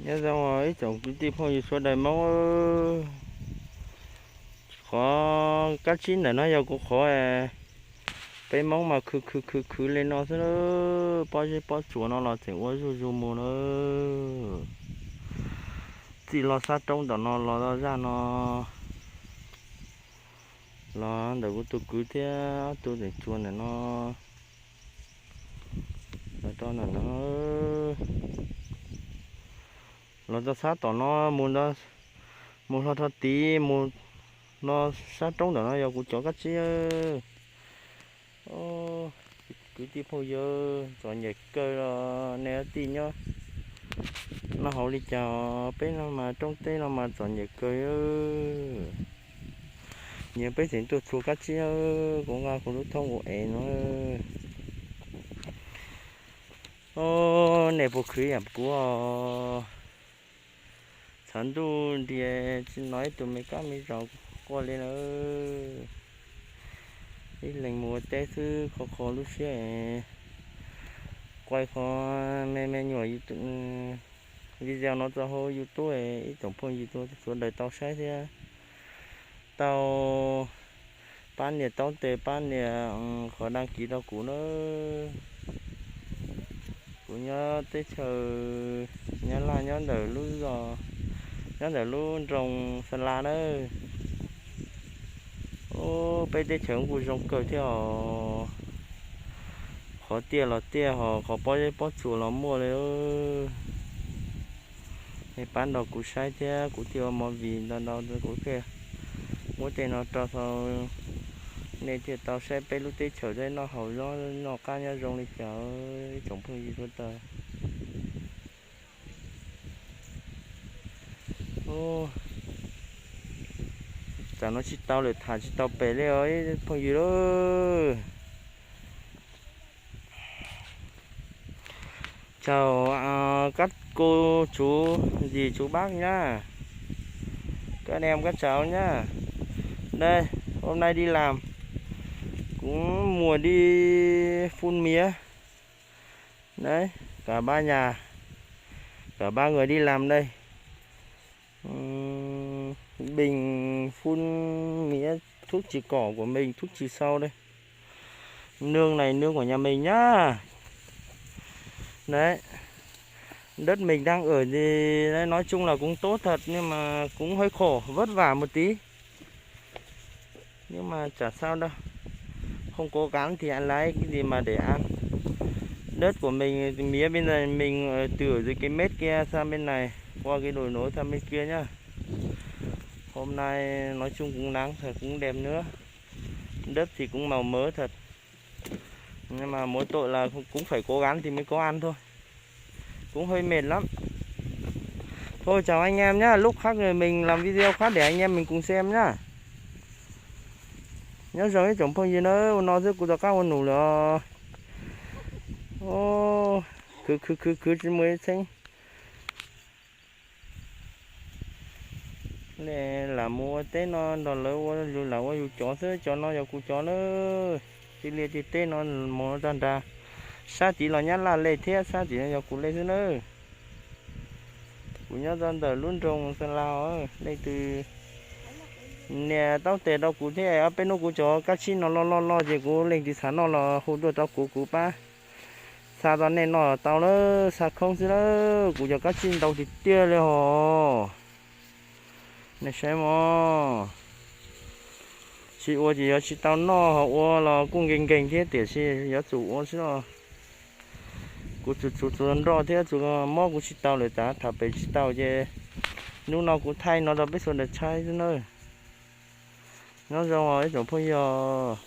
Nyob zoo ib tsoom kwv tij phooj ywg sawv daws Hmoob. Qhov kab tsib ntawm no yog kuv qhov peb Hmoob mas khwv khwv khwv khwv li no xwb na. Pob zeb pob tsuas no los tseem ua zuj zus mus na. Txij los sab roob ntawm no los zaj no, los ntawm kuv tus kwv thiab ob tug tseem tsuas ntawm no, los rau ntawm no, los rau sab tom no mus, mus hlo rau tid mus, no sab roob ntawm no yog kuv cov kab tsib. Kwv tij phooj ywg, txom nyem kawg los nej tij nyob noj haus li cas, peb no mas roob teb no mas txom nyem kawg. Nyias peb tseem tuaj txhua kab tsib, kuv nqa kuv lub thoob kuv ev no. Nej puas khwv yam kuv os? Txhav ntuj ntiag tsis hnov ib tug me kab me zos quaj li na. Ib leeg mus ua teb xwb kho kho lub siab, quaj qhov me me nyuam video no tso hauv YouTube, ib tsoom phooj ywg sawv daws tau saib thiab tau pab nias taub tes pab nias qhov đăng ký rau kuv na. Kuv nyob teb chaws Nyab Laj, nyob ntawm lub zos, nyob ntawm lub nroog Xa La na. Peb teb chaws kuj zoo kawg thiab os. Qhov tiaj los tiaj, ho qhov pob zeb pob tsuas los muaj li. Nej pab nrog kuv saib thiab kuv thiaj ua movie ntau ntau, kuv thiaj muab tej no rau nej thiaj tau saib peb lub teb chaws thiab noj haus noj qab nyob zoo li cas, ib tsoom phooj ywg sawv daws. Tam no tsis tau lawm, tham tsis tau pem li os ib phooj ywg lauj. Chào các cô chú, dì chú bác nhá. Các anh em các cháu nhá. Đây, hôm nay đi làm cũng mua đi phun mía. Đấy, cả ba nhà, cả ba người đi làm đây. Ừm, bình phun mía thuốc trừ cỏ của mình, thuốc trừ sâu đây. Nương này, nương của nhà mình nhá. Đấy. Đất mình đang ở thì đấy, nói chung là cũng tốt thật nhưng mà cũng hơi khổ, vất vả một tí. Nhưng mà chả sao đâu. Không cố gắng thì ăn lấy cái gì mà để ăn. Đất của mình, mía bên này mình, ờ, từ ở dưới cái mết kia sang bên này, qua cái đồi nối sang bên kia nhá. Hôm nay nói chung cũng nắng thật, cũng đẹp nữa. Đất thì cũng màu mỡ thật. Nhưng mà mỗi tội là cũng, cũng phải cố gắng thì mới có ăn thôi. Cũng hơi mệt lắm. Thôi chào anh em nhá, lúc khác rồi mình làm video khác để anh em mình cùng xem nhá. Nyob zoo ib tsoom phooj ywg na, ua no xwb kuv rov qab ua num lawm. Khwv khwv khwv khwv tsis muaj ib txheeb. Nej lam mus ua teb no nrog lawv ua, yus lam ua yus cov xwb, cov no yog kuv cov na. Tij liaj tij teb no mus tag nrad, sab tid los Nyab Laj lej thiab, sab tid no yog kuv lej xwb na. Kuv nyob rau ntawm lub nroog Xa Las, leej twg nias taub tes rau kuv thiab, ob peb hnub kuv cov kab tsib no loj loj loj ces kuv leej twg xav noj los hu tuaj rau kuv, kuv pab xa rau nej noj tau na, xa khoob xwb na. Kuv cov kab tsib ntau tiag tiag li hos. Nej saib mog, tsis ua ces yuav tsis tau noj, ho ua los kuj nkees nkees thiab tiam sis yuav tsum ua xwb os. Kuv tsuas tsuas tsuas nroj thiab tsuas mob kuv tsis tau lawm, tav tham pem tsis tau ces hnub no kuv thaij no rau peb sawv daws saib xwb na. Nyob zoo os ib tsoom phooj ywg.